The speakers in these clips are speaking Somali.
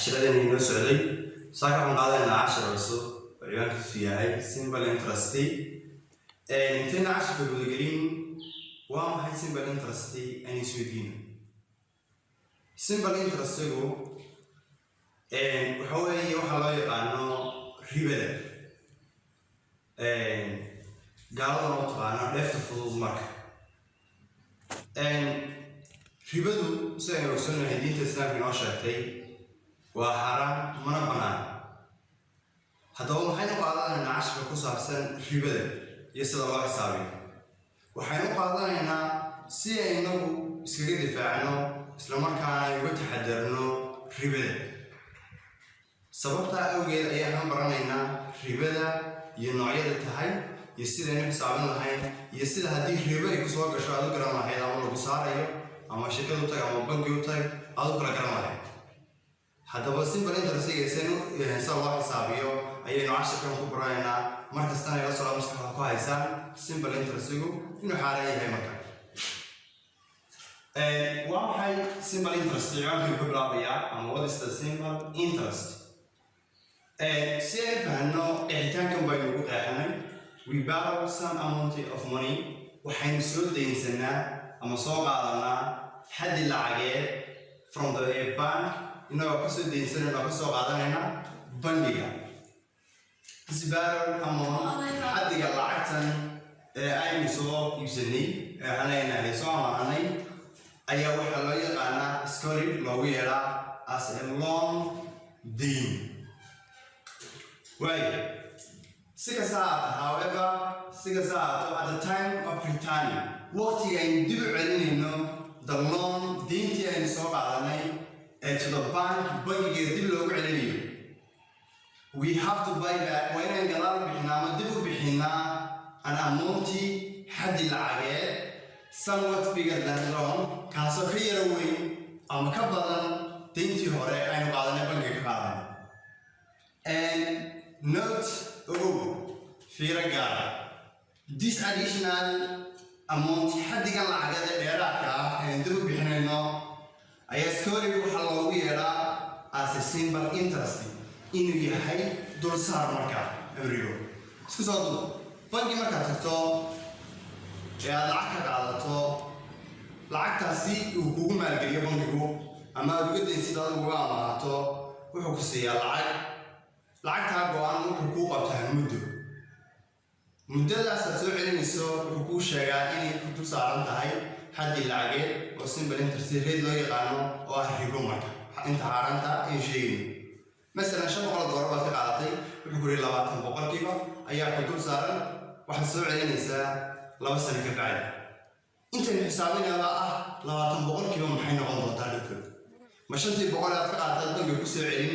Cashiradeen inoo socday. Saaka waxaan qaadanaynaa cashar cusub oo ciwaankiisu yahay simple interest. Intayna cashirka gudagelin, waa maxay simple interest? Aynu isweydiino. Simple interestigu waxa weeye waxaa loo yaqaano ribada, gaaladana u taqaano dheefta fudud. Marka ribadu, sidaynu ogsoonnahay, diinta Islaamka inoo sheegtay, waa xaaraan, mana bannaan. Haddaba maxaynu qaadanaynaa cashirka ku saabsan ribada iyo sida loo xisaabiyo? Waxaynu qaadanaynaa si aynagu iskaga difaacno, islamarkaana ay uga taxadarno ribada. Sababtaa awgeed ayaanu baranaynaa ribada iyo noocyada tahay iyo sidaynu xisaabin lahayn iyo sida haddii ribo ay kusoo gasho aad u garan lahayd, ama lagu saarayo, ama shirkad u tag ama bangi u tag, aad u kala garan lahayd. Haddaba simple interestiga sida loo xisaabiyo ayaynu cashirkan ku baranaynaa. Mar kastana ila socda, maskaxda ku haysaan simple interestigu inuu xaaraan yahay. Marka waa maxay simple interest? Ciwaankii ku bilaabayaa ama what is the simple interest? Si aynu fahanno qeexitaankan baynu ugu qeexanay: we borrow some amount of money, waxaynu soo daynsanaa ama soo qaadanaa xaddi lacageed, from the bank, inagoo kasoo daynsanayna oo kasoo qaadanayna bangiga. This borrowed amount, xaddiga lacagtan ee aynu soo iibsanay, ee waxaan leenahay soo amaahanay, ayaa waxaa loo yaqaanaa, is called, loogu yeedhaa, as a loan, deyn. Waayo, si kasta ha ahaato, however, si kasta ha ahaato, at the time of returning, waqtiga aynu dib u celinayno, the loan, deyntii aynu soo qaadanay ee, to the bank, bangiga dib loogu celinayo, we have to pay back, waa inaan gadaal bixinaa ama dib u bixinaa, an amount, xaddi lacageed, somewhat bigger than loan, kaasoo ka yaro weyn ama ka badan deyntii hore aynu qaadanay, bangiga ka qaadanay. Note, ogow, fiiro gaara: this additional amount, xaddigan lacageed ee dheeraadka ah ee dib u bixinayno, ayaa is called, waxaa loogu yeedhaa, as a simple interest, inuu yahay dulsaar. Markaa amrigo isku soo duub: bangi markaad tagto ee aad lacag ka qaadato, lacagtaasi uu kugu maalgeliyo bangigu ama aad uga daynsid, adigu uga amaahato, wuxuu ku siiyaa lacag. Lacagtaa go-an wuxuu kuu qabtaa muddo. Muddadaas aad soo celinayso wuxuu kuu sheegaa inay ku dul saaran tahay xaddi lacageed oo simple interest rate loo yaqaano, oo ah ribo. Marka inta xaaraanta aynu sheegayno, masalan $500 baad ka qaadatay, wuxuu ku yidhi 20% ayaa ku dul saaran, waxaad soo celinaysaa 2 sano ka bacdi. Intaynu xisaabinaaba ah 20% maxay noqon doontaa dhigtood? Ma shantii boqol aad ka qaataad bangiga ku soo celin,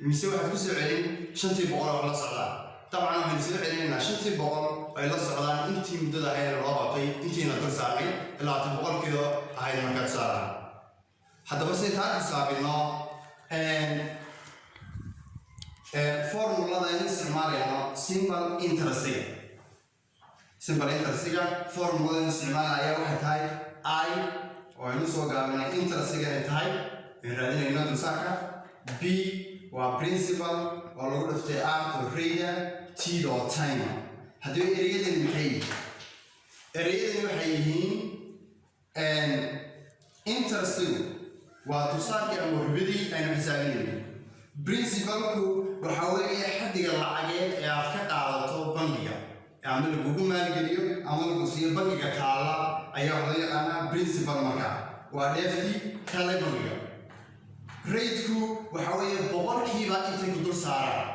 mise waxaad ku soo celin 500 oo la socdaan? Dabcan waxaynu soo celinaynaa 500 ay la socdaan intii muddada ahayd loo qabtay, intiina dul saarnay 20% ahayd markaa tusaalaha. Haddaba si taan xisaabino, formulada aynu isticmaalayno simple interestiga, formulada aynu isticmaalaya waxay tahay i, oo aynu soo gaabinay interestiga inay tahay aynu raadinayno dulsaarka, p waa principal oo lagu dhiftay r to rate, t dot time. Haddaba ereyadani maxay yihiin? Ereyadani waxay yihiin: interestigu waa dulsaarkii ama ribadii aynu xisaabinayno. Principalku waxa weeye xaddiga lacageed ee aad ka qaadato bangiga, ama lagugu maalgeliyo ama lagu siiyo bangiga taalla, ayaa waxa loo yaqaanaa principal. Markaa waa dheeftii taallay bangiga. Rateku waxa weeye boqolkiiba intay ku dul saaraan.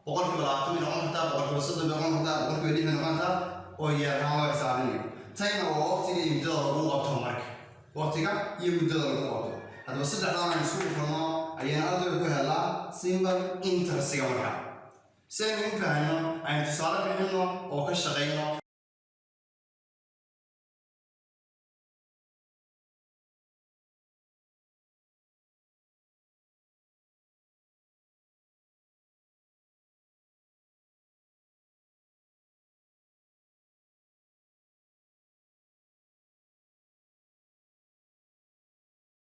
20% bay noqon kartaa, 30% bay noqon kartaa, 60% noqon kartaa, oo yeerhaan loo xisaabinayo. Tayna waa waqtiga iyo muddada lagu qabto. Marka waqtiga iyo muddada lagu qabto, haddaba saddexdan aan isku dhufano ayayna ardayga ku helaa simple interestiga. Markaa si aynu u fahanno, aynu tusaale bixinno oo ka shaqayno.